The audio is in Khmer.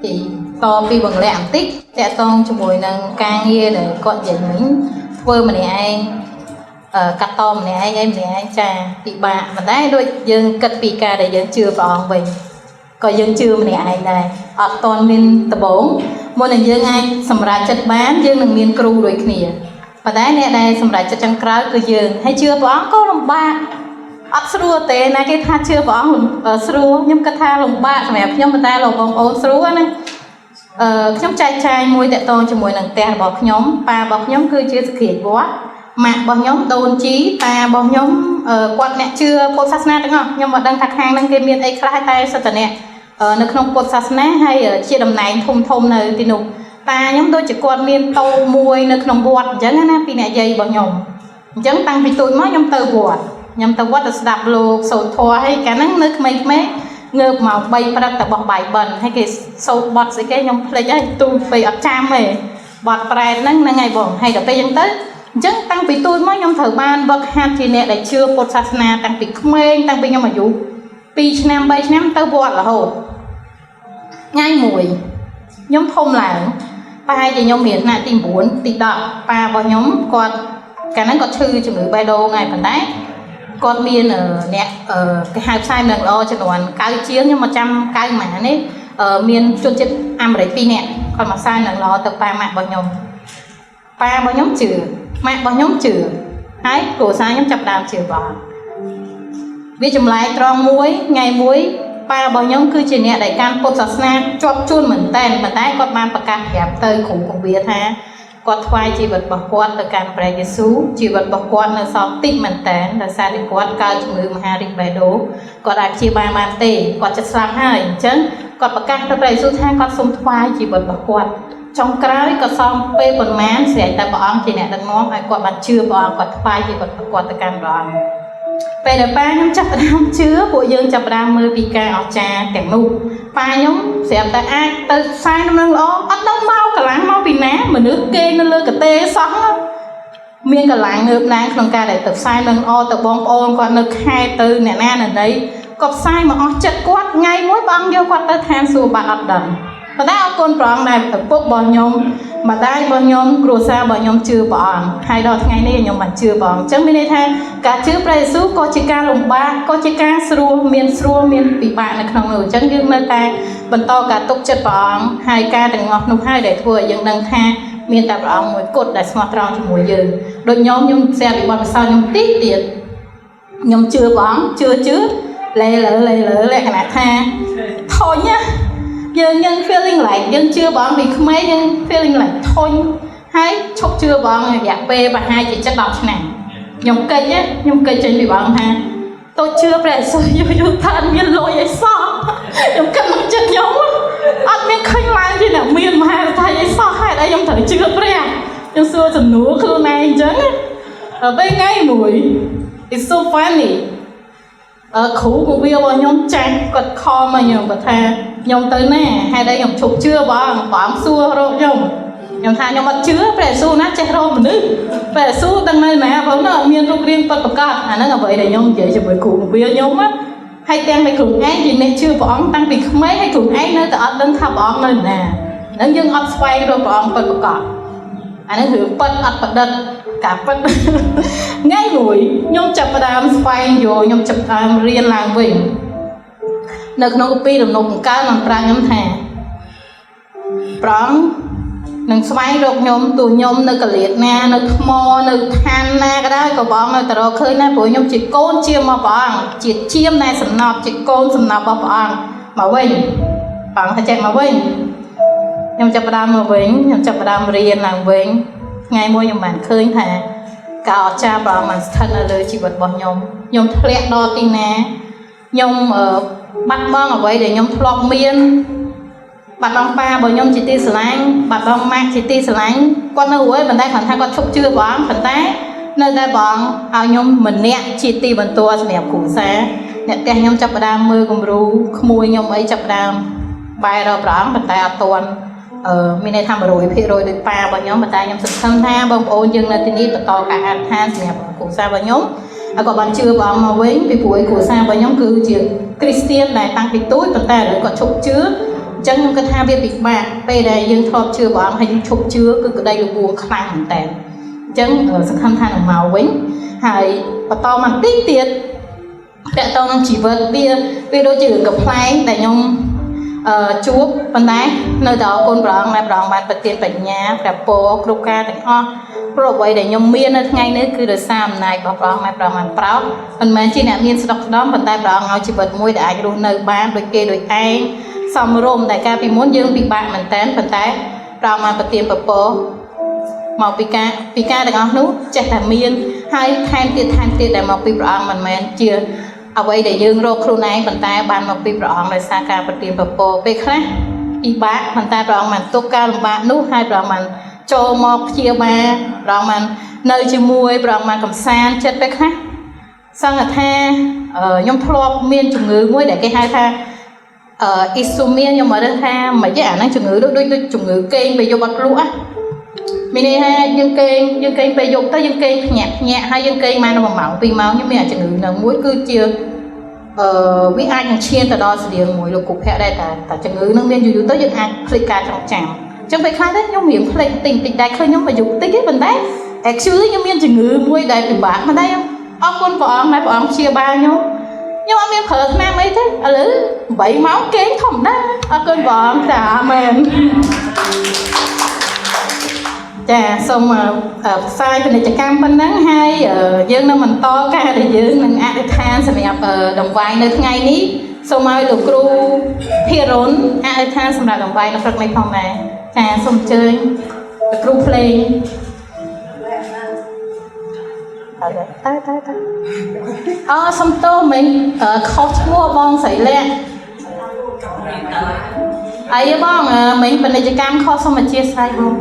ពីតពីបង្លាក់បន្តិចតាក់ទងជាមួយនឹងការងារដែលគាត់និយាយមិញធ្វើម្នាក់ឯងកាត់តម្នាក់ឯងអីម្នាក់ឯងចាពិបាកប៉ុន្តែដូចយើងគិតពីការដែលយើងជឿព្រះអង្គវិញក៏យើងជឿម្នាក់ឯងដែរអត់តន់មានដបងមុននឹងយើងអាចសម្រេចចិត្តបានយើងនឹងមានគ្រូដូចគ្នាប៉ុន្តែអ្នកដែលសម្រេចចិត្តចុងក្រោយគឺយើងហើយជឿព្រះអង្គក៏លំបាក អត់ស្រួលទេណាគេថាជឿព្រះអង្គស្រួលខ្ញុំគិតថាលំបាកសម្រាប់ខ្ញុំប៉ុន្តែលោកបងប្អូនស្រួលណាខ្ញុំចែកចាយមួយតាក់ទងជាមួយនឹងផ្ទះរបស់ខ្ញុំប៉ារបស់ខ្ញុំគឺជាសក្រិចវត្តម៉ាក់របស់ខ្ញុំដូនជីតារបស់ខ្ញុំគាត់អ្នកជឿពុទ្ធសាសនាទាំងអស់ខ្ញុំមិនដឹងថាខាងហ្នឹងគេមានអីខ្លះតែសិតតែអ្នកនៅក្នុងពុទ្ធសាសនាហើយជាតំណែងធំធំនៅទីនោះតាខ្ញុំដូចជាគាត់មានតូមួយនៅក្នុងវត្តអញ្ចឹងណាពីអ្នកយាយរបស់ខ្ញុំអញ្ចឹងតាំងពីទូចមកខ្ញុំទៅវត្តខ្ញុំទៅវត្តទៅស្ដាប់លោកសូត្រធម៌ហើយកាលហ្នឹងនៅក្មេងៗងើបមក3ព្រឹកទៅបោះបាយបិណ្ឌហើយគេសូត្របទស្អីគេខ្ញុំភ្លេចហើយទូចពេកអត់ចាំទេបទប្រែតហ្នឹងហ្នឹងហើយបងហើយដល់ពេលអញ្ចឹងទៅអញ្ចឹងតាំងពីទូចមកខ្ញុំត្រូវបានវឹកហាត់ជាអ្នកដែលជឿពុទ្ធសាសនាតាំងពីក្មេងតាំងពីខ្ញុំអាយុ2ឆ្នាំ3ឆ្នាំទៅវត្តរហូតថ្ងៃមួយខ្ញុំធំឡើងប្រហែលជាខ្ញុំរៀនថ្នាក់ទី9ទី10ប៉ារបស់ខ្ញុំគាត់កាលហ្នឹងគាត់ឈឺជំងឺបេះដូងហើយប៉ុន្តែ គាត់មានអ្នកគេហៅផ្សាយនឹងល្អចំនួនកៅជាងខ្ញុំមកចាំកៅម៉ានេះមានជនជាតិអាមេរិក2នាក់គាត់មកផ្សាយនឹងល្អទៅប៉ាម៉ាក់របស់ខ្ញុំប៉ារបស់ខ្ញុំជឿម៉ាក់របស់ខ្ញុំជឿហើយគ្រួសារខ្ញុំចាប់ដើមជឿបងវាចម្លែកត្រង់មួយថ្ងៃមួយប៉ារបស់ខ្ញុំគឺជាអ្នកដែលកាន់ពុទ្ធសាសនាជាប់ជួនមែនតែនប៉ុន្តែគាត់បានប្រកាសប្រាប់ទៅគ្រូគង្វាថាគាត់ថ្វាយជីវិតរបស់គាត់ទៅកាន់ព្រះយេស៊ូវជីវិតរបស់គាត់នៅសល់តិចមែនតើដោយសារតែគាត់កើតជំងឺមហារីកបេះដូងគាត់អាចព្យាបាលបានទេគាត់ចិត្តស្លាប់ហើយអញ្ចឹងគាត់ប្រកាសទៅព្រះយេស៊ូវថាគាត់សូមថ្វាយជីវិតរបស់គាត់ចុងក្រោយក៏សំពេលប៉ុន្មានស្រេចតែព្រះអង្គជាអ្នកដឹកនាំឲ្យគាត់បានជឿព្រះអង្គគាត់ថ្វាយជីវិតរបស់គាត់ទៅកាន់ព្រះអង្គពេលដែលប៉ាខ្ញុំចាប់ផ្ដើមជឿពួកយើងចាប់ផ្ដើមមើលពីការអស្ចារ្យទាំងនោះប៉ាខ្ញុំស្រាប់តែអាចទៅផ្សាយដំណឹងល្អអត់ដឹងមកកម្លាំងមកពីណាមនុស្សគេនៅលើកទេសោះមានកម្លាំងងើបឡើងក្នុងការដែលទៅផ្សាយដំណឹងល្អទៅបងប្អូនគាត់នៅខេត្តទៅអ្នកណានៅណីគាត់ផ្សាយមកអស់ចិត្តគាត់ថ្ងៃមួយបងយកគាត់ទៅឋានសួគ៌បាត់អត់ដឹងប៉ុន្តែអរគុណព្រះអង្គដែលឪពុករបស់ខ្ញុំម្ដាយរបស់ខ្ញុំគ្រួសាររបស់ខ្ញុំជឿព្រះអង្គហើយដល់ថ្ងៃនេះខ្ញុំបានជឿព្រះអង្គអញ្ចឹងមានន័យថាការជឿព្រះយេស៊ូវក៏ជាការលំបាកក៏ជាការស្រួលមានស្រួលមានពិបាកនៅក្នុងនោះអញ្ចឹងយើងនៅតែបន្តការទុកចិត្តព្រះអង្គហើយការទាំងអស់នោះហើយដែលធ្វើឲ្យយើងដឹងថាមានតែព្រះអង្គមួយគត់ដែលស្មោះត្រង់ជាមួយយើងដូចខ្ញុំខ្ញុំ share ពីបទពិសោធន៍ខ្ញុំតិចទៀតខ្ញុំជឿព្រះអង្គជឿជឿលេលើលេលើលក្ខណៈថាធុញណាយើងយើង feeling like យើងជឿព្រះអង្គពីក្មេងយើង feeling like ធុញហើយឈប់ជឿព្រះអង្គរយៈពេលប្រហែលជាចិត្ត10ឆ្នាំខ្ញុំកិច្ចខ្ញុំកិច្ចចេញពីព្រះអង្គថាតូចជឿព្រះយេស៊ូវយូរយូរថាអត់មានលុយអីសោះខ្ញុំគិតមកចិត្តខ្ញុំអត់មានឃើញឡើងជាអ្នកមានមហាសេដ្ឋីអីសោះហេតុអីខ្ញុំត្រូវជឿព្រះខ្ញុំសួរសំណួរខ្លួនឯងអញ្ចឹងដល់ពេលថ្ងៃមួយ It's so funny គ្រូគង្វាលរបស់ខ្ញុំចាស់គាត់ខំមកខ្ញុំគាត់ថាខ្ញុំទៅណាហេតុអីខ្ញុំឈប់ជឿព្រះអង្គព្រះអង្គសួររកខ្ញុំខ្ញុំថាខ្ញុំអត់ជឿព្រះយេស៊ូវណាចេះរកមនុស្សព្រះយេស៊ូវដឹងនៅណាបងណាអត់មានរូបរាងពិតប្រាកដអាហ្នឹងអ្វីដែលខ្ញុំនិយាយជាមួយគ្រូគង្វាលខ្ញុំណាហើយទាំងតែខ្លួនឯងជាអ្នកជឿព្រះអង្គតាំងពីក្មេងហើយខ្លួនឯងនៅតែអត់ដឹងថាព្រះអង្គនៅណាហ្នឹងយើងអត់ស្វែងរកព្រះអង្គពិតប្រាកដអាហ្នឹងរឿងពិតអត់ប្រឌិតការពិត ថ្ងៃមួយខ្ញុំចាប់ផ្ដើមស្វែងយល់ខ្ញុំចាប់ផ្ដើមរៀនឡើងវិញនៅក្នុងគម្ពីរទំនុកបង្កើនបានប្រាប់ខ្ញុំថាព្រះអង្គនឹងស្វែងរកខ្ញុំទោះខ្ញុំនៅកលៀតណានៅថ្មនៅឋានណាក៏ដោយក៏ព្រះអង្គនៅតែរកឃើញដែរព្រោះខ្ញុំជាកូនជាមកព្រះអង្គជាជាមដែលសំណប់ជាកូនសំណប់របស់ព្រះអង្គមកវិញព្រះអង្គថាចេះមកវិញខ្ញុំចាប់ផ្ដើមមកវិញខ្ញុំចាប់ផ្ដើមរៀនឡើងវិញថ្ងៃមួយខ្ញុំបានឃើញថាការអស្ចារ្យព្រះអង្គបានស្ថិតនៅលើជីវិតរបស់ខ្ញុំខ្ញុំធ្លាក់ដល់ទីណាខ្ញុំបាត់បង់អ្វីដែលខ្ញុំធ្លាប់មានបាត់បង់ប៉ារបស់ខ្ញុំជាទីស្រឡាញ់បាត់បង់ម៉ាក់ជាទីស្រឡាញ់គាត់នៅរួយប៉ុន្តែគ្រាន់ថាគាត់ឈប់ជឿព្រះអង្គប៉ុន្តែនៅតែព្រះអង្គឲ្យខ្ញុំម្នាក់ជាទីបន្ទាល់សម្រាប់គ្រួសារអ្នកផ្ទះខ្ញុំចាប់ផ្ដើមមើលគំរូក្មួយខ្ញុំអីចាប់ផ្ដើមបែររកព្រះអង្គប៉ុន្តែអត់ទាន់មានន័យថា100%ដូចប៉ារបស់ខ្ញុំប៉ុន្តែខ្ញុំសង្ឃឹមថាបងប្អូនយើងនៅទីនេះបន្តការអធិដ្ឋានសម្រាប់គ្រួសាររបស់ខ្ញុំហើយក៏បានជឿព្រះអង្គមកវិញពីព្រោះគ្រួសាររបស់ខ្ញុំគឺជាគ្រីស្ទៀនដែលតាំងពីទូចប៉ុន្តែឥឡូវគាត់ឈប់ជឿ អញ្ចឹងខ្ញុំគិតថាវាពិបាកពេលដែលយើងធ្លាប់ជឿព្រះអង្គហើយយើងឈប់ជឿគឺក្តីរបួសខ្លាំងមែនតើអញ្ចឹងសង្ឃឹមថានឹងមកវិញហើយបន្តមកតិចទៀតតកតងនឹងជីវិតវាវាដូចជារឿងកំប្លែងដែលខ្ញុំអឺជួបប៉ុន្តែនៅតែអរគុណព្រះអង្គដែលព្រះអង្គបានប្រទានបញ្ញាព្រះពរគ្រប់ការទាំងអស់ព្រោះអ្វីដែលខ្ញុំមាននៅថ្ងៃនេះគឺដោយសារអំណាចរបស់ព្រះអង្គដែលព្រះអង្គបានប្រោសមិនមែនជាអ្នកមានស្ដុកស្ដំប៉ុន្តែព្រះអង្គឲ្យជីវិតមួយដែលអាចរស់នៅបានដូចគេដូចឯងសមរម្យតែកាលពីមុនយើងពិបាកមែនតើប៉ុន្តែព្រះអង្គបានប្រទានពរមកពីការទាំងអស់នោះចេះតែមានហើយថែមទៀតថែមទៀតដែលមកពីព្រះអង្គមិនមែនជាអ្វីដែលយើងរកខ្លួនឯងប៉ុន្តែបានមកពីព្រះអង្គដោយសារការប្រទានពរពេលខ្លះពិបាកប៉ុន្តែព្រះអង្គបានទុកការលំបាកនោះហើយព្រះអង្គបានចូលមកព្យាបាលព្រះអង្គបាននៅជាមួយព្រះអង្គបានកំសាន្តចិត្តពេលខ្លះសង្ឃថាខ្ញុំធ្លាប់មានជំងឺមួយដែលគេហៅថាអ៊ីស៊ូមៀខ្ញុំមកដឹងថាមិនទេអាហ្នឹងជំងឺដូចដូចជំងឺគេងពេលយប់អត់លក់ណាមានន័យថាយើងគេងយើងគេងពេលយប់ទៅយើងគេងភ្ញាក់ភ្ញាក់ហើយយើងគេងបាន1ម៉ោង2ម៉ោងខ្ញុំមានអាជំងឺហ្នឹងមួយគឺជាអឺវាអាចនឹងឈានទៅដល់ស្តៀងមួយលោកគុភៈដែរតែតែជំងឺហ្នឹងមានយូរយូរទៅយើងអាចភ្លេចការចងចាំអញ្ចឹងពេលខ្លះទៅខ្ញុំរៀងភ្លេចតិចតិចដែរឃើញខ្ញុំអាយុតិចទេប៉ុន្តែ actually ខ្ញុំមានជំងឺមួយដែលពិបាកប៉ុន្តែខ្ញុំអរគុណព្រះអង្គដែលព្រះអង្គព្យាបាលខ្ញុំខ្ញុំអត់មានប្រើថ្នាំអីទេឥឡូវ8ម៉ោងគេងធម្មតាអរគុណព្រះអង្គចាអាមែនចាសូមផ្សាយពាណិជ្ជកម្មប៉ុណ្ណឹងហើយយើងនឹងបន្តការដែលយើងនឹងអធិដ្ឋានសម្រាប់ដង្វាយនៅថ្ងៃនេះសូមឲ្យលោកគ្រូភិរុនអធិដ្ឋានសម្រាប់ដង្វាយនៅព្រឹកនេះផងដែរចាសូមអញ្ជើញលោកគ្រូភ្លេងទៅទៅទៅអូសុំទោសមិញខុសឈ្មោះបងស្រីលក្ខអីបងមិញពាណិជ្ជកម្មខុសសូមអធ្យាស្រ័យបង